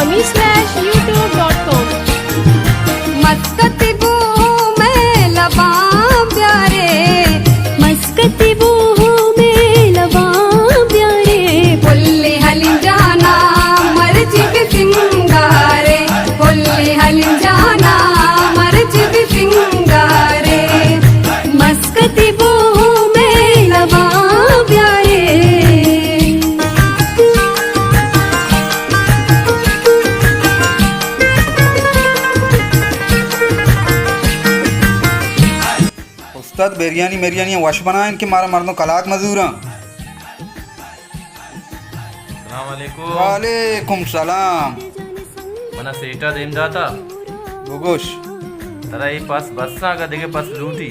امی slash YouTube dot com. مسکتی بو میں لباں پیارے، مسکتی بو میں لباں پیارے۔ پلی حلیم جانا مرچی بھی سنگارے، پلی حلیم جانا مرچی بھی سنگارے۔ مسکتی بو میں لباں پیارے۔ استاد، بریانی مریانی وش بنائیں کہ مارا مردم کلاک مزوراں۔ السلام علیکم۔ وعلیکم سلام۔ منا سیٹا دیم داتا۔ بگوش۔ ترا اے پس بس اگا دگہ پس لوٹی؟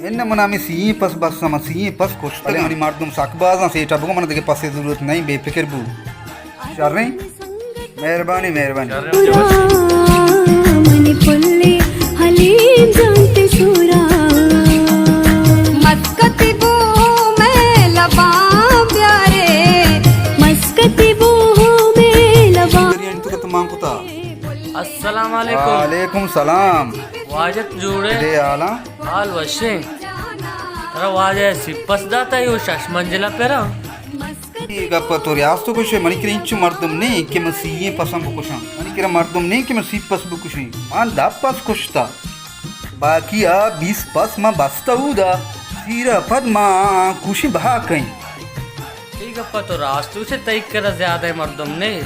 انہ، منا ہمے سی ایں پس بس، من سی ایں پس کشتگ۔ بلے منی مردم سک بازاں، سیٹا بگو منا دگہ پسے ضرورت نہیں، بے فکر بو۔ شریں؟ مہربانی، مہربانی۔ شریں، منی پلے حلیم جان تے سورا۔ مسکتی بو میں لباں پیارے، مسکتی بو میں لباں۔ بریانی تو کت مان کتا۔ السلام علیکم۔ وعلیکم سلام۔ واجہ جوڑے؟ دے حالاں۔ حال وشیں۔ ترا واجہ سی پس داتا، یو شش منزلہ پرا۔ اے گپ تو راست گوشے، منی کرا انچو مردم نہیں کہ من سی ایں پساں بکشاں۔ منی کرا مردم نہیں کہ من سی پس بکشیں۔ من دہ پس کشتا۔ باقی آ بیست پس من بستا اودا۔ سیرا پد ما کوشیں بہا کئیں۔ اے گپا تو راست گوشے، تئی کرا زیادہ مردم نہیں۔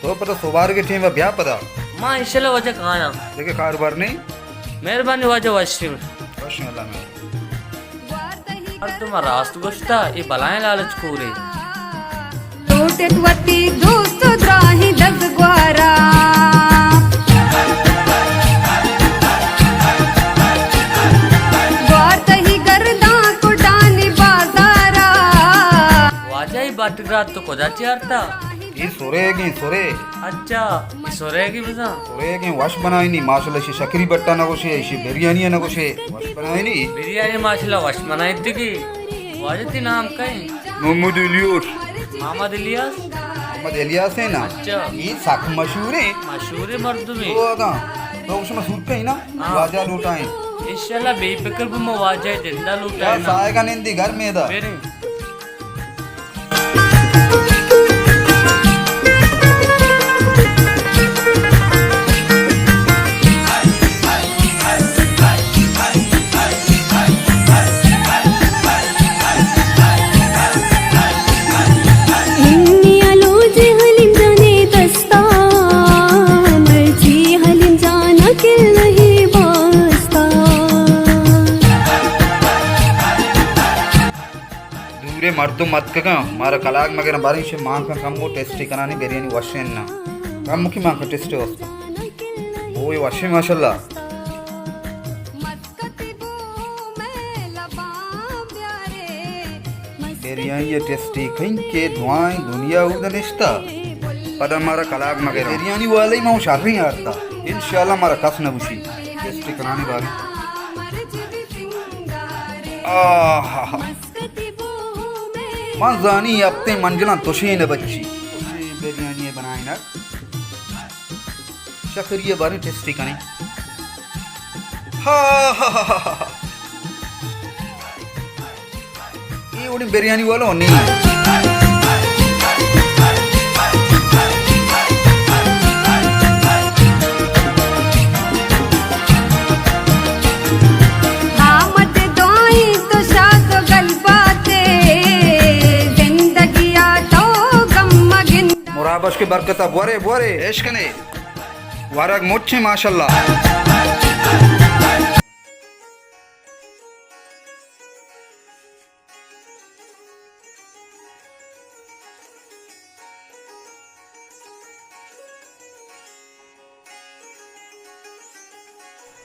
تو پدا سوبارگے ٹیم بیا پدا۔ ما انشاءاللہ واجہ کایاں۔ دگہ کاروبار نہیں؟ مہربانی واجہ، وشیں۔ وشیں، اللہ مہر۔ ہر تو ما راست گوشتا، اے بلائیں لالچ کورے۔ لوٹت وتی دوست و دراہیں دزگوارا۔ گوار تہی گرداں کڈانی بازارا۔ واجہ، اے بٹ گراد تو کجا چارتا؟ اے سریگیں، سرے۔ اچھا، اے سریگیں بزاں۔ سریگیں، وش بنائینی، ماشاءاللہ، ایشی شکری بٹا نہ گوشے، ایشی بریانی نہ گوشے، وش بنائینی۔ بریانی ماشاءاللہ وش بنائینتگی۔ واجہ، تئی نام کئے؟ محمد الیاس۔ محمد الیاس؟ محمد الیاس ہے نا؟ اچھا۔ اے سک مشہور ہے۔ مشہور مردمے۔ تو اگاں تو شما سوت کئے نا؟ ہاں۔ واجہ لوٹائیں۔ انشاءاللہ بے فکر بو، ما واجہ زندہ لوٹائیں نا۔ سائے کا نندی گھر میں دا۔ بیریں۔ انی آلو جے حلیم جانے دستا، مرچی حلیم جانا کل نہیں باستا۔ دورے مردم اتکگاں، مارا کلاگ مگرن، باریں شے مان کن کمو ٹیسٹے کنانی بریانی وشیں نا۔ کمو کی مان کن ٹیسٹے واسطہ۔ بوئے وشیں ماشاءاللہ۔ بریانی ٹیسٹے کن کہ دعائیں دنیا اود نشتا۔ پدا مارا کلاگ مگرن۔ بریانی والی ما شریں آرتا۔ انشاءاللہ مارا کس نہ گوشی۔ ٹیسٹے کنانی باری۔ آہا۔ من زانی ہپتیں منجلاں تشین بچی۔ تشین بریانی بنائینگ۔ شکری باریں ٹیسٹی کنیں۔ ہا، ہا، ہا، ہا، ہا۔ اے وڑیں بریانی والا نہیں۔ آمد دعائیں تو شاد و گل باتے، زندگی آ تو غم مگن۔ مرابش کے برکت ءَ بورے، بورے۔ عشق نے۔ ورگ مچیں ماشاءاللہ۔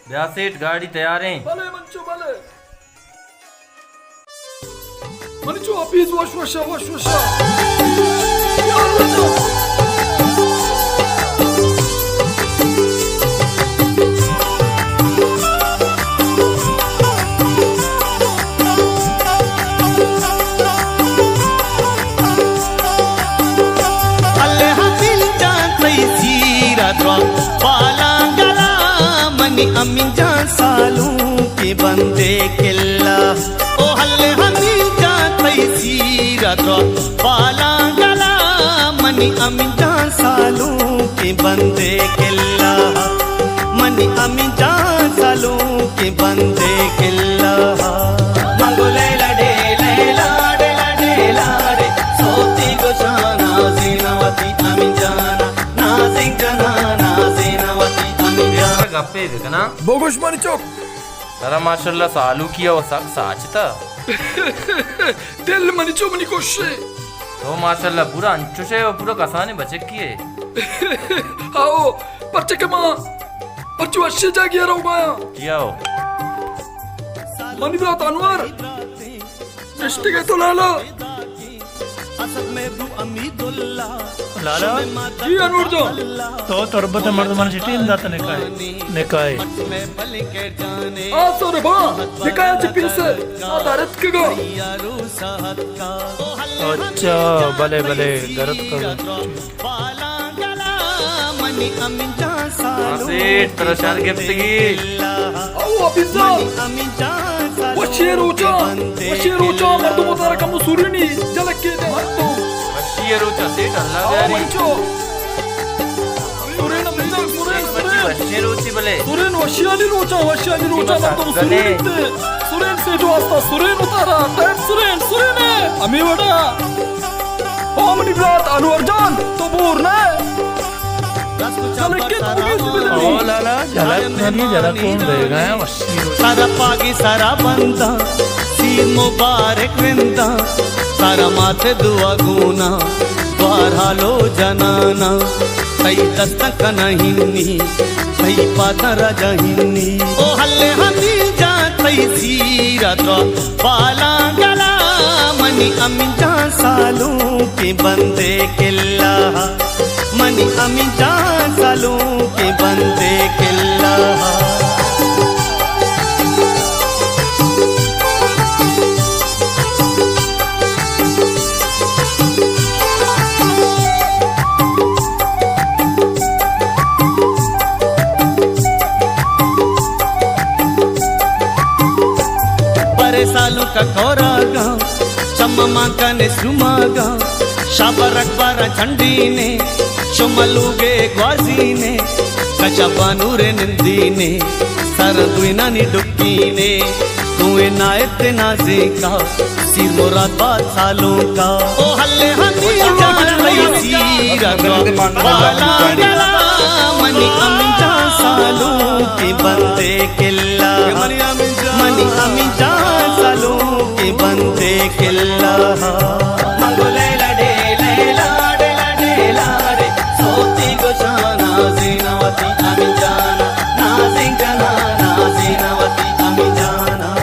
بیا سیٹھ، گاڑی تیاریں۔ بلے منچو، بلے۔ منی چو حفیظ وش وشا، وش وشا۔ یا اللہ جان۔ اللہ دل درا بالاں گلا منی امین جان سالونکیں بندے کلا۔ او ہلے ہمین جان تئی سیر ءَ درا بالاں گلا منی امین جان سالونکیں بندے کلا۔ منی امین جان سالونکیں بندے کلا۔ منگو لیلا ڈے لیلا ڈے لا ڈے لا ڈے، سوتی گوشاں نازیناں وتی امین جانا، نازینک جناں نازیناں وتی امین جانا۔ گپے بکناں۔ بگوش منی چک۔ ترا ماشاءاللہ سالوکی ءَ سک ساچتا۔ دل منی چو منی کشے۔ تو ماشاءاللہ پورا انچوشے و پورا کسانیں بچکی ئے۔ ہاؤ، پرچہ کہ ما پرچہ وشی جاگی ءَ روگا آں۔ کیا ہو؟ منی برات انور۔ نشتگ ئے تو لالا۔ لالا۔ جی انور جان۔ تو تربت ءِ مردمانی چہ ٹیم دات نکاح ءَ؟ نکاح ءَ۔ آ سوربا، نکاح ءَ چہ پیسر آ در اتکگا۔ اچھا، بلے، بلے، در اتکگا۔ ہاں سیٹھ، ترا شر گپتگی۔ او حفیظا، وشی روچا، وشی روچا مردم ترا کمو سورینی جلک کے دے مردم۔ وشی روچا سیٹھ، اللہ او بیاری۔ منچو۔ سورین، سورین، سورین، سورین۔ وشی روچی بلے۔ سورین وشیانی روچا، وشیانی روچا مردم سورین تے۔ سورین سیٹھ واسطہ، سورین اتارا، ٹائم سورین، سورین ہے۔ ہمیں وڑا۔ او منی برات انور جان، تو بور نہ۔ جلک کے تو بگیش بدلی۔ او لالا، جلک نہ دی، جلک کون دے گا، وشی۔ سر پاگی سر بنداں، سیر مبارک رنداں، سر مات دعا گوناں، بہرحال و جناناں، تئی دستاں کناں ہنی، تئی پاداں رجاں ہنی۔ او ہلے ہمین جان تئی سیر ءَ درا بالاں گلا، منی امین جان سالونکیں بندے کلا۔ منی امین جان سالونکیں بندے کلا۔ برے سالونک ءَ کوراگاں، چم مانکاں نسروماگاں، شابر اکبر چنڈینے، شما لوگے گوازینے، کچا بانور نندینے، سر دوینانی ڈکینے، دوئے نایت نازیکا، سیر مراد باد سالونکا۔ او ہلے ہمین جان تئی سیر ءَ درا بالاں گلا، منی امین جان سالونکیں بندے کلا۔ منی امین جان سالونکیں بندے کلا۔ منگو لیلا ڈے لیلا ڈے لا ڈے لا ڈے، سوتی گوشاں نازیناں وتی امین جانا، نازینک جناں نازیناں وتی امین جانا۔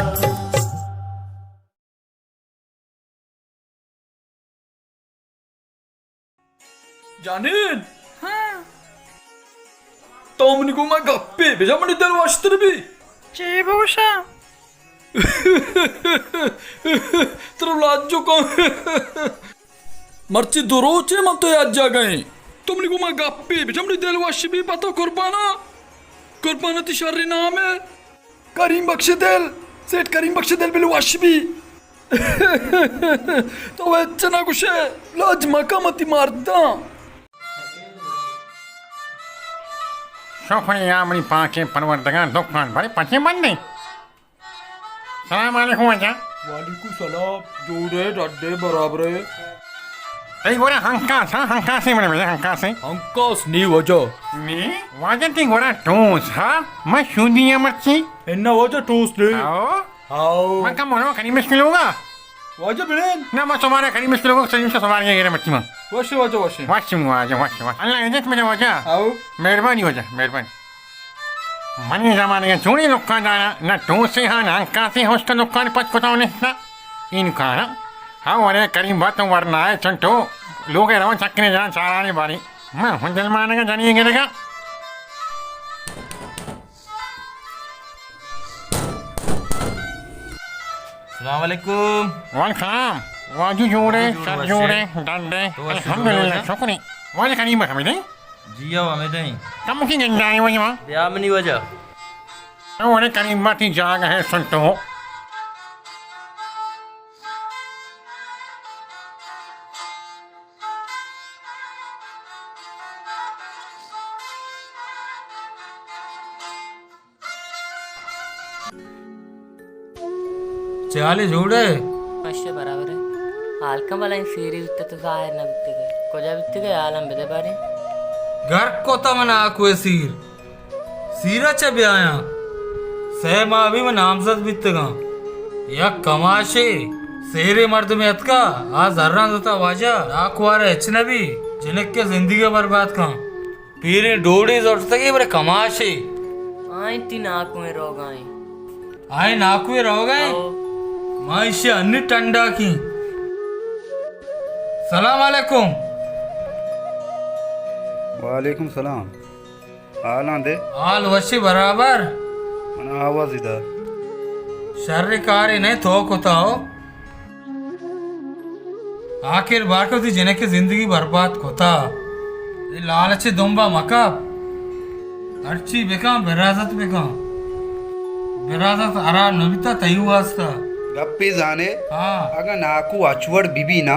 جانین! ہاں۔ تو منی گوما گپے بجا، منی دل وشتر بی۔ چے بگوشاں؟ ترا لاجو کن۔ مرچی دو روچے من تو یاد جاگا ایں۔ تو منی گوما گپے بجا، منی دل وش بی پہ تو قربانا۔ قربانا تی شری نامے۔ کریم بخش دل، سیٹھ کریم بخش دل بلے وش بی۔ تو ہچ نہ گوشے، لاج مکن من تی مرداں۔ شکریہ منی پاکیں پروردگار، دکان بڑے پچے بندے۔ سلام علیکم واجہ۔ وعلیکم سلام، جوڑے، ڈڈے، برابرے۔ تئی گورا ہنکاس ہا، ہنکاسے من بجا، ہنکاسے۔ ہنکاس نی واجہ۔ نی؟ واجہ تئی گورا ٹوس ہا، من شودی مرچی۔ انا واجہ ٹوس دے۔ آؤ۔ ہاؤ۔ من کم بولو، کریم اس کے لوگا۔ واجہ بلین۔ نہ، من تمہارا کریم اس کے لوگا، سلیم سے تمہارے یہ مرچی من۔ وش واجہ، وش۔ وش واجہ، وش، وش۔ اللہ عزت میں واجہ۔ آؤ۔ مہربانی واجہ، مہربانی۔ منی زمانگ ءَ چونیں دکاندار ءَ نہ ٹوسے ہاں نہ انکاسے ہشت دکان پچ کتاں نشتا۔ این کارا ہاں ورے کریم بات ورنائے چنٹو لوگ ءَ روان چکنے جان چارانے باری۔ من ہوں دل مانگ ءَ جنی گرگا۔ السلام علیکم۔ وعلیکم السلام۔ واجو جوڑے، واجو جوڑ سر وشے۔ جوڑے، ڈنڈے۔ تو وشے الحمدللہ، جوڑے۔ شکری۔ واجہ کریم بات ہمیں دیں۔ جی ہو، ہمے دیں۔ کمکی گنجائیں وجہ ما۔ بیا منی وجہ۔ او ارے کریم با، تئی جاگہ ہے سنٹو۔ چے حالے، جوڑ ئے؟ وش ئے، برابر ئے۔ حال کن بلائیں، سیرے بیتہ تو ظاہر نہ بیتگے۔ کجا بیتگے، حالم بدے باریں۔ گرک کتہ من آکوئے سیر۔ سیرا چہ بیایاں؟ سئے ماہ بی من نامزد بیتگاں۔ یک کماشے سیرے مردمے اتکا، آ زراں زتا واجہ، ناکوارا ہچ نہ بی، جنکے زندگی برباد کن۔ پیریں ڈوڑے زرتگے، بلے کماشے۔ آئیں تئی ناکوئیں روگائیں۔ آئیں ناکوئیں روگائیں؟ او۔ ما ایشی انی ٹنڈا کیں۔ سلام علیکم۔ وعلیکم سلام۔ حالاں دے۔ حال وشی برابر۔ من آوازی دار۔ شر کارے نہ تو کتا ہو۔ آخر بار کہ وتی جنکے زندگی برباد کتا۔ اے لالچے دمبا مکپ۔ ہرچی بکن، برازت بکن۔ برازت حراب نہ بیتا تئی واسطہ۔ گپے زانے؟ ہاں۔ اگاں ناکو ہچ وڑ بی بی نا،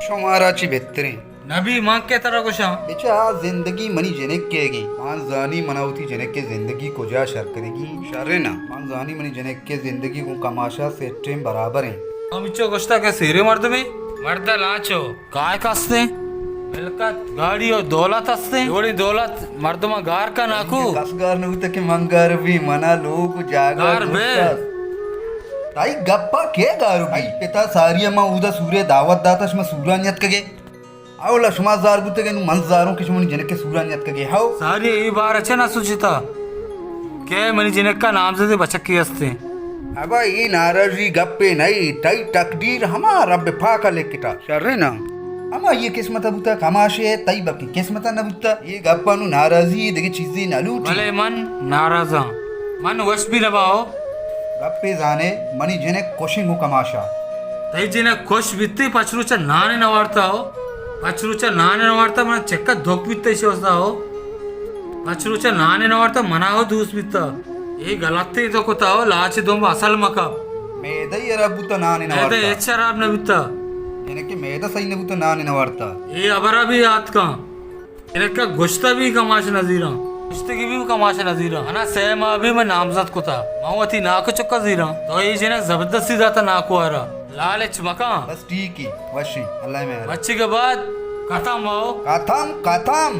شمارا چی بہتریں۔ نبی، من کہ ترا گوشاں۔ بچا، آ زندگی منی جنکے گی۔ من زانی منا وتی جنکے زندگی کجا شر کنگی۔ شرے نا، من زانی منی جنکے زندگی گوں کماشا سیٹیں برابریں۔ ہم چو گوشتا کہ سیرے مردمے، مرد لانچو، کائے کستیں، ملکت، گاڑی و دولت استیں۔ جوڑی دولت مردماں گار کن آکو۔ کس گار نہ بوتا کہ من گار بی، منا لوگ و جاگہ گار دوست بے۔ است۔ تئی گپا کے گار بی؟ پتا ساری ما اودا سورے دعوت داتش، ما سورا نیت کگے۔ اولا شما زار بوتگے، نوں من زاروں کہ شما منی جنکے سورا نیتکگے۔ ہو۔ ساری اے بار چہ نہ سوچتا کہ منی جنکا نامزد بچکے استیں۔ ابا، اے ناراضی گپے نئے، تئی تقدیر ہما رب پاک لکھتا۔ شرے نا۔ ہما یہ قسمت بوتا کماشے، تئی بلکیں قسمت نہ بوتا۔ یہ گپا نوں ناراضی دگہ چیزے نہ لوٹی۔ بلے من ناراضاں۔ من وش بی نبا ہو۔ گپے زانے، منی جنک کشیں گوں کماشا۔ تئی جنک کش بیتی، پچ روچا نانے نوارتا ہو۔ پچ روچا نانے نوارتا، من چکا دکھ بیتا ایشی واسطہ ہو۔ پچ روچا نانے نوارتا، منا ہو دوست بیتا۔ اے غلطی تو کتا ہو، لاچ دم اصل مکا۔ میدہ ہی خراب بوتا، نانے نوارتا۔ میدہ ہچ خراب نہ بیتا۔ یعنی کہ میدہ صحیح نہ بوتا، نانے نوارتا۔ اے ہبرا بھی یاد کن۔ جنکا گوشتا بھی کماش نزیراں، گوشتگی بھی کماش نزیراں۔ انا سہ ماہ بھی من نامزد کتا، من وتی ناکو چکا زیراں۔ تو اے جنک زبردستی داتا ناکوارا، لالچ مکاں۔ بس ٹھیک ہے، وشیں، اللہ مہر۔ بچی کے بعد ختم ہو۔ ختم، ختم۔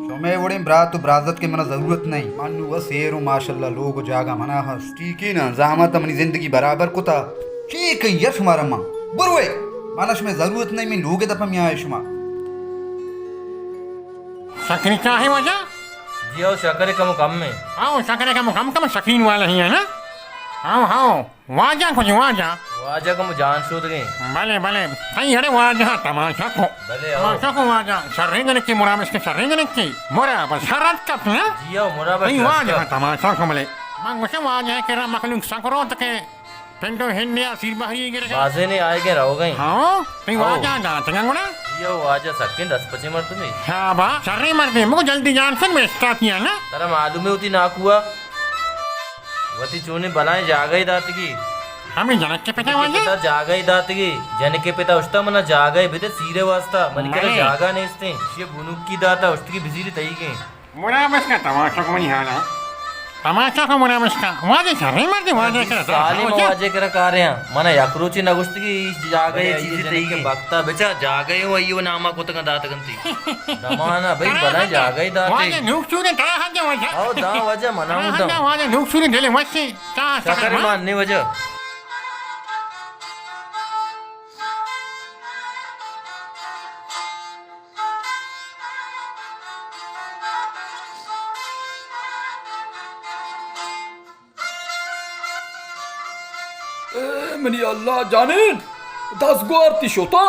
شمے وڑیں برات و برازت کے منا ضرورت نہیں۔ من نو سیر و ماشاءاللہ لوگ و جاگہ منا ہست۔ ٹھیک ہے نا، زحمت منی زندگی برابر کتا۔ ٹھیک ہے یار، شمارا ماں۔ بروے، مانا شمئے ضرورت نہیں، من لوگ دپا میائے شما۔ شکری چاہے واجہ؟ جی او، شکر کم کم ہے۔ ہاں، شکر کم کم کم شکرین والا ہی ہے نا؟ ہاں، ہاں۔ واجہ کچھ واجہ۔ واجہ کم جان شود گئے۔ بلے، بلے۔ تئی ہڑے واجہ تماشا کو۔ بلے، ہاں۔ تماشا کو واجہ۔ شریں جنک کی مرا بس کے، شریں جنک کی۔ مرا بس شرط کپ نا۔ جی او، مرا بس تئی شرط واجہ کپ۔ تماشا کو بلے۔ من گوشے واجہ کرا مخلوق سکروت کے۔ پنڈو ہنیا سیر بہری گرگا۔ بازینے آئے گئے رو گئے۔ ہاں، تئی ہو۔ واجہ داتگا گڑا؟ جی او، واجہ سکیں دست پچے مردمے۔ شابا، شریں مردے، مگو جلدی جان سن میں استاتیا نا۔ ترا معلوم ہے ہوتی ناکوا؟ وتی چونیں بلائیں جاگہے داتگی۔ ہمے جنک کے پتا واجہ؟ پتا جاگہے داتگی۔ جنک کے پتا اشتا منا جاگہے بدے سیرے واسطہ۔ من کرا بلے۔ جاگہ نیستیں۔ یہ بنوکی داتا اشتگی بزیری تئی گئے۔ مرا بس کا تماشا کو منی حالا۔ تماشا کو مرا بس کا۔ واجہ شریں مردے، واجہ کرا۔ سالی ما واجہ کرا کارے ہاں۔ منا یک روچی نہ گوشتگی جاگہے بلے چیزی تئی گئے۔ بختا بچا جاگہے ہوں ایو ناما کتگا داتگنتی۔ دمانا بھئی بلائیں جاگہے داتے۔ واجہ نوک چونے ترا حق ہے واجہ۔ او دا واجہ منا ہوں دا۔ واجہ نوک چونے دلے وشی۔ تا شکر مان نے واجہ۔ اے منی اللہ جانین، دزگوار تی شتا؟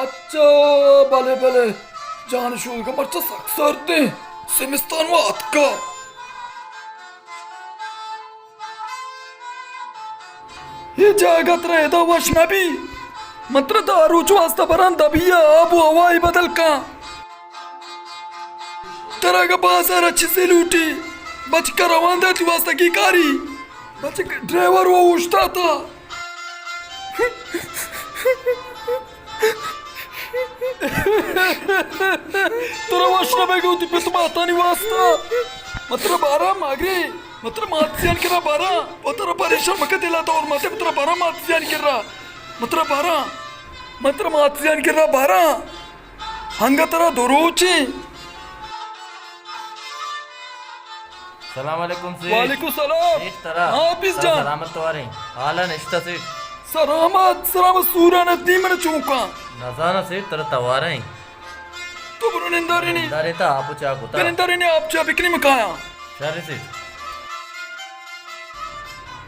اچھا، بلے، بلے، جان شوگا مرچا سک سردیں، سمستان و اتکا۔ اے جاگہ ترا ادا وش نہ بی۔ من ترا دہ روچ واسطہ براں دبی ءَ، آب و ہوائے بدل کن۔ ترا اگہ بازار ءَ چیزے لوٹی، بچک ءَ روان داتی واسطہ کی کاری؟ بچک ڈرائیور و اوشتاتا۔ ترا وش نہ بیگ ءَ وتی پت ماتانی واسطہ۔ من ترا باراں ماگرے، من ترا مات زیان کرا باراں۔ او ترا پریشان مکن، دل ءَ دور ماتے، من ترا باراں مات زیان کرا۔ من ترا باراں، من ترا مات زیان کرا باراں۔ انگت ترا دو روچیں۔ سلام علیکم سیٹھ۔ وعلیکم سلام۔ سیٹھ ترا، ہاں، حافظ ترا جان۔ سلامت تواریں۔ حالا نشتہ سیٹھ۔ سلامت، سلامت سورا نہ دی من چونکا۔ نزاناں سیٹھ ترا تواریں۔ تو برو نندارینی۔ نندارے تا آپ چا کتا۔ نندارینی آپ چا بکنی مکایا۔ شر سیٹھ۔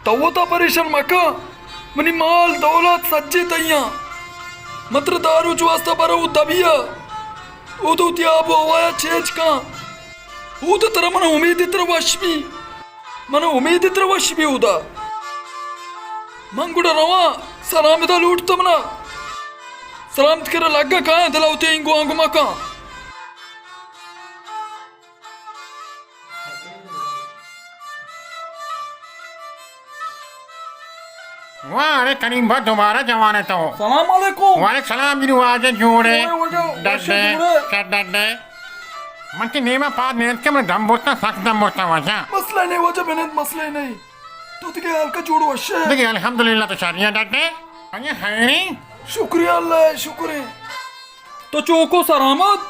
تو وتا پریشان مکا، منی مال دولت سجے تئیاں۔ من ترا دہ روچ واسطہ برو دبی ءَ، اود وتی آب و ہوایا چیچ کن۔ اود ترا من امید ترا وش بی، من امید ترا وش بی اودا۔ من گڑا رواں، سلامتا لوٹ تو منا۔ سلامت کرا لگا کایاں، دلا وتی اینگو آنگو مکن۔ واہ، ارے کریم بھائی، دوبارہ جوان ئے تو۔ سلام علیکم۔ وعلیکم سلام، جی واجہ جوڑ ئے؟ جوڑ ئے واجہ، ڈڈ ئے، جوڑ ئے؟ شر ڈڈ ئے۔ من تئی نیما پاد نیت کہ من دم برتا، سخت دم برتا واجہ۔ مسئلہ نہیں واجہ، بنت مسئلہ نہیں۔ تو دگہ حال کا جوڑ وش ئے؟ دگہ الحمدللہ، تو شریعہ ڈڈ ئے؟ واجہ خیری؟ شکریہ اللہ، شکریہ۔ تو چوکو سرآمد،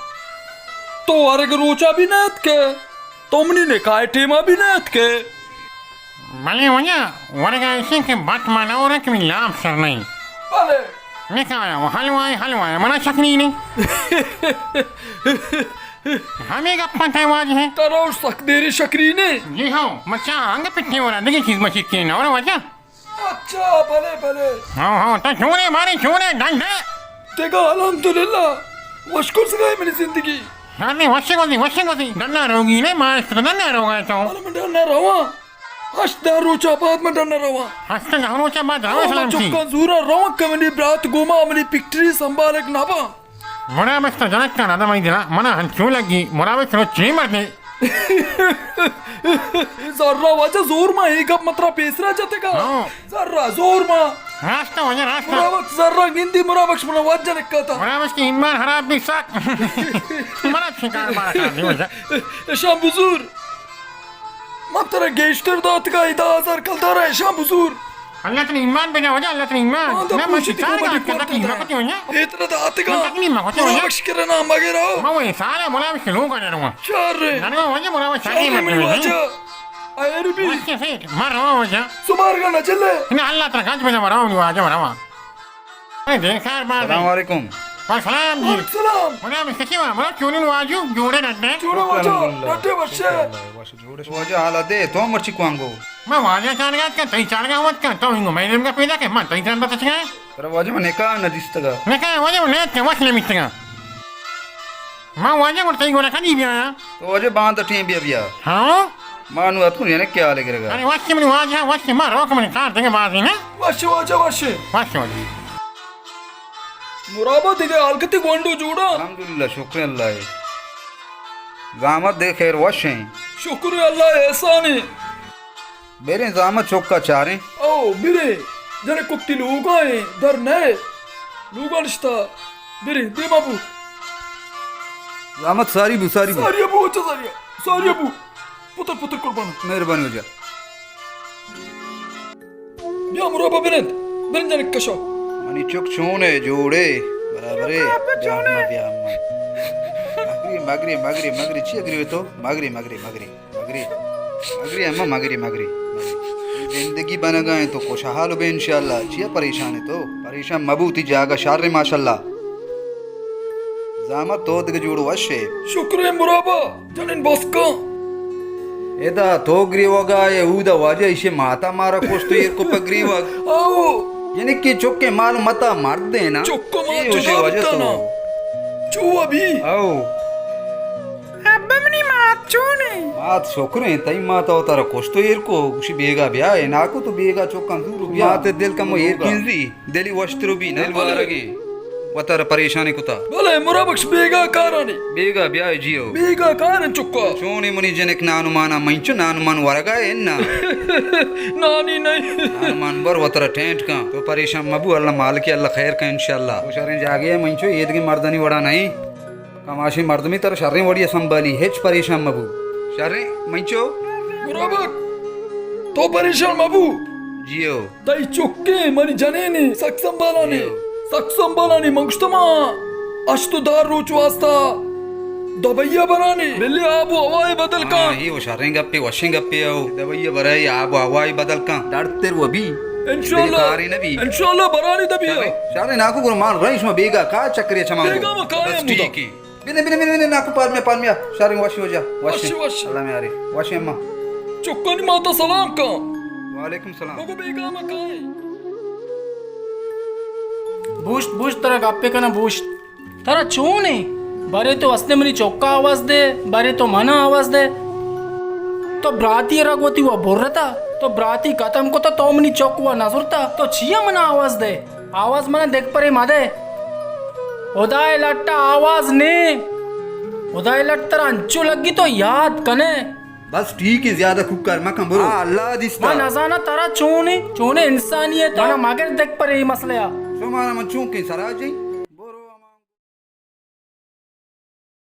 تو ورگ روچا بھی نہ اتکے، تو منی نکاح ٹیما بھی نہ اتکے۔ بلے واجہ، ورگا ایشی کہ بٹ ما نہ ورگ کہ منی لاپ سر نہیں۔ بلے۔ نکاح و حلوائے، حلوائے، منا شکری نہیں۔ ہمیں گپاں تئے واجہ ہیں۔ ترا سک دیری شکری نے۔ جی ہاں، مچا آنگ پٹھے ورا، دگہ چیز مچی کے نہ ورا واجہ۔ اچھا، بلے، بلے۔ ہاں، ہاں، تو چونے مارے، چونے ڈنڈے۔ دیگا الحمدللہ، وش کرزگائے منی زندگی۔ ہاں، نہیں، وشے گوزی، وشے گوزی۔ ڈنا روگی نے، ما است ڈنا روگا تو۔ بلے من ڈنا رواں۔ ہشت دہ روچا بعد من ڈنا رواں۔ ہشت دہ روچا بعد رواں، ہاں، سلام چی۔ چکاں زورا رواں کہ منی برات گوما منی پکٹری سنبھالگ نبا۔ مرا بس تو جنک کن آدم ای دلا، منا ہنچو لگی، مرا بس رو چی مردے۔ زرا واجہ زور ما، اے گپ مترا پیسرا جتگا۔ ہاں۔ زرا زور ما۔ راست واجہ، راست۔ مرا وقت زرا گندی، مرا بخش منا واجہ نکاتا۔ مرا بس کی ایمان خراب بھی سک۔ مرا شکار مارا کر دی واجہ۔ اشان بزور۔ من ترا گیشتر داتگا، ادا ہزار کلدارا اشان بزور۔ اللہ ترا ایمان بجا واجہ، اللہ ترا ایمان۔ ہاں، تو نہ، من پوشی چار تکو گا مٹی کتا، کوٹی قیمت کتا۔ کتی واجہ؟ اے ترا داتگا۔ من تکلیف مکو واجہ۔ مراوش کرنا مگر آؤ۔ ما وہ سارا مراوش لوگا نہ رواں۔ شر۔ نہ رواں واجہ، مراوش شر منی واجہ۔ واجہ۔ اے ربی۔ واجہ سیٹ، ما رواں واجہ۔ سمارگا نہ چلے۔ نہ، اللہ ترا گنج بجا، ما رواں واجہ، ما رواں۔ اے دیکھار بات۔ السلام علیکم۔ وعلیکم السلام جی۔ وعلیکم السلام۔ منا میں سچی وا، منا چونی واجو، جوڑے ڈڈے۔ چوڑے واجو، الحمدللہ۔ ڈڈے بچے۔ واجہ حالا دے، تو مرچی کوانگو؟ ما واجہ چارگا کن، تئی چارگا وت کن، تو انگو میں نیمگا پیدا کن، من تئی تران بتچگا۔ ترا واجہ من نکاح نہ دیستگا۔ نکاح واجہ من نیت کن، وش نمیتگا۔ ما واجہ من تئی گورا کدی بیا؟ تو واجہ باند ٹیم بیا بیا۔ ہاں؟ ما نو اتکو یعنی کیا لے گرگا۔ ارے وش منی واجہ، وش ما روک منی کار دگہ بازی نا۔ وش واجہ، وش۔ وش واجہ۔ مرابا دگہ حال کتی گونڈو جوڑا؟ الحمدللہ، شکر اللہ ہے۔ زامت دے خیر وش ہیں۔ شکر اللہ احسان ہے۔ بریں زامت چکا چاریں۔ او بریں، جنے کپتی لوگا ہیں، در نئے۔ لوگا نشتا۔ بریں، دیما بو۔ زامت ساری بو، ساری بو۔ ساری بو، اچھا ساری۔ ساری بو۔ پتر پتر قربان۔ مہربانی ہو جا۔ بیا مرابا بنند، بنند جنک کشا۔ منی چک چون ہے، جوڑے، برابرے۔ بیا ہما، بیا ہما۔ مگری، مگری، مگری، مگری، چی اگری تو؟ مگری، مگری، مگری، مگری۔ مگری ہما، مگری، مگری۔ زندگی بنگا ہیں تو خوشحال بے انشاءاللہ۔ چیا پریشان ہے تو؟ پریشان مبو، تی جاگہ شر ہے ماشاءاللہ۔ زامت تو دگہ جوڑ وش ہے۔ شکر ہے مرابا۔ جنین بس کن۔ ادا تو گریوگا ئے، اودا واجہ ایشی ماتا مارا کشت و ایر کو پہ گریوگ۔ او۔ یعنی کہ چکے مال متا مرد دینا۔ چکو ما اے چدا ہوشے واجہ بتانا۔ تو۔ چو ابھی۔ او۔ ابا منی مات چون ئے؟ مات شکر ایں، تئی مات ءَ وتارا کشت ءُ ایر کو، گوشی بیگا بیا، اے ناکو تو بیگا چکاں زور بیا۔ مات ءِ دل کمو ایر کنزی، دلی وشتر بی، نہ دل وارگیں۔ وتارا پریشانی کتا۔ بلے مرا بخش بیگا کارانی۔ بیگا بیا جیو۔ بیگا کارن چکا۔ چون ئے منی جنک نان مانا منچو نان مان ورگا اے نا۔ نانی نہیں۔ نان مان بر وتارا ٹینٹ کن۔ تو پریشان مبو، اللہ مالک اے، اللہ خیر کن انشاءاللہ۔ تو شریں جاگے اے منچو، ایدگہ مردانی وڑا نہیں۔ کماشیں مردمے ترا شریں وڑی ءَ سنبھالی، ہچ پریشان مبو۔ شریں منچو۔ مرابک، تو پریشان مبو۔ جیو۔ تئی چکے منی جنینے سک سنبھالانی، جیو۔ سک سنبھالانی۔ من گوشتما ہشت ءُ دار روچ واسطہ دبئی ءَ برانی، بلے آب ءُ ہوائے بدل کن۔ ہاں، اے وَ شریں گپے، وشیں گپے او۔ دبئی ءَ برای آب ءُ ہوائے بدل کن۔ ڈرتر وَ بی۔ انشاءاللہ۔ بلے کارے نہ بی۔ انشاءاللہ برانی دبئی ءَ۔ شریں، شریں ناکو گڑا مان رئیں شما بیگا کا چکرے چمانگو۔ بیگا ما کائیں بس ٹھیک ایں۔ بنے، بنے، بنے، بنے، ناکو پالمیا، پالمیا۔ شریں واشی وجہ، واشی۔ واشی، واشی۔ اللہ میارے۔ واشی اماں۔ چکانی ماتا سلام کن۔ وعلیکم سلام۔ بگو بیگا ما کائیں۔ بوشت، بوشت، ترا گپے کناں، بوشت۔ ترا چون ایں؟ برے تو استیں منی چکا آواز دے، برے تو منا آواز دے۔ تو براتی رگ وتی وا برتا، تو براتی ختم کتا، تو منی چک وا نزرتا، تو چیا منا آواز دے؟ آواز منا دگہ پرے مدے۔ ہدائے لٹ آواز نے۔ ہدائے لٹ ترا انچو لگی تو یاد کنے۔ بس ٹھیک ایں، زیادہ کوکار مکن، برو۔ ہاں، اللہ دیستا۔ من نزاناں ترا چون ایں، چونیں انسانی ئے تو۔ منا مگر دگہ پرے اے مسئلہ ءَ۔ شمارا من چون کہیں سراج ایں؟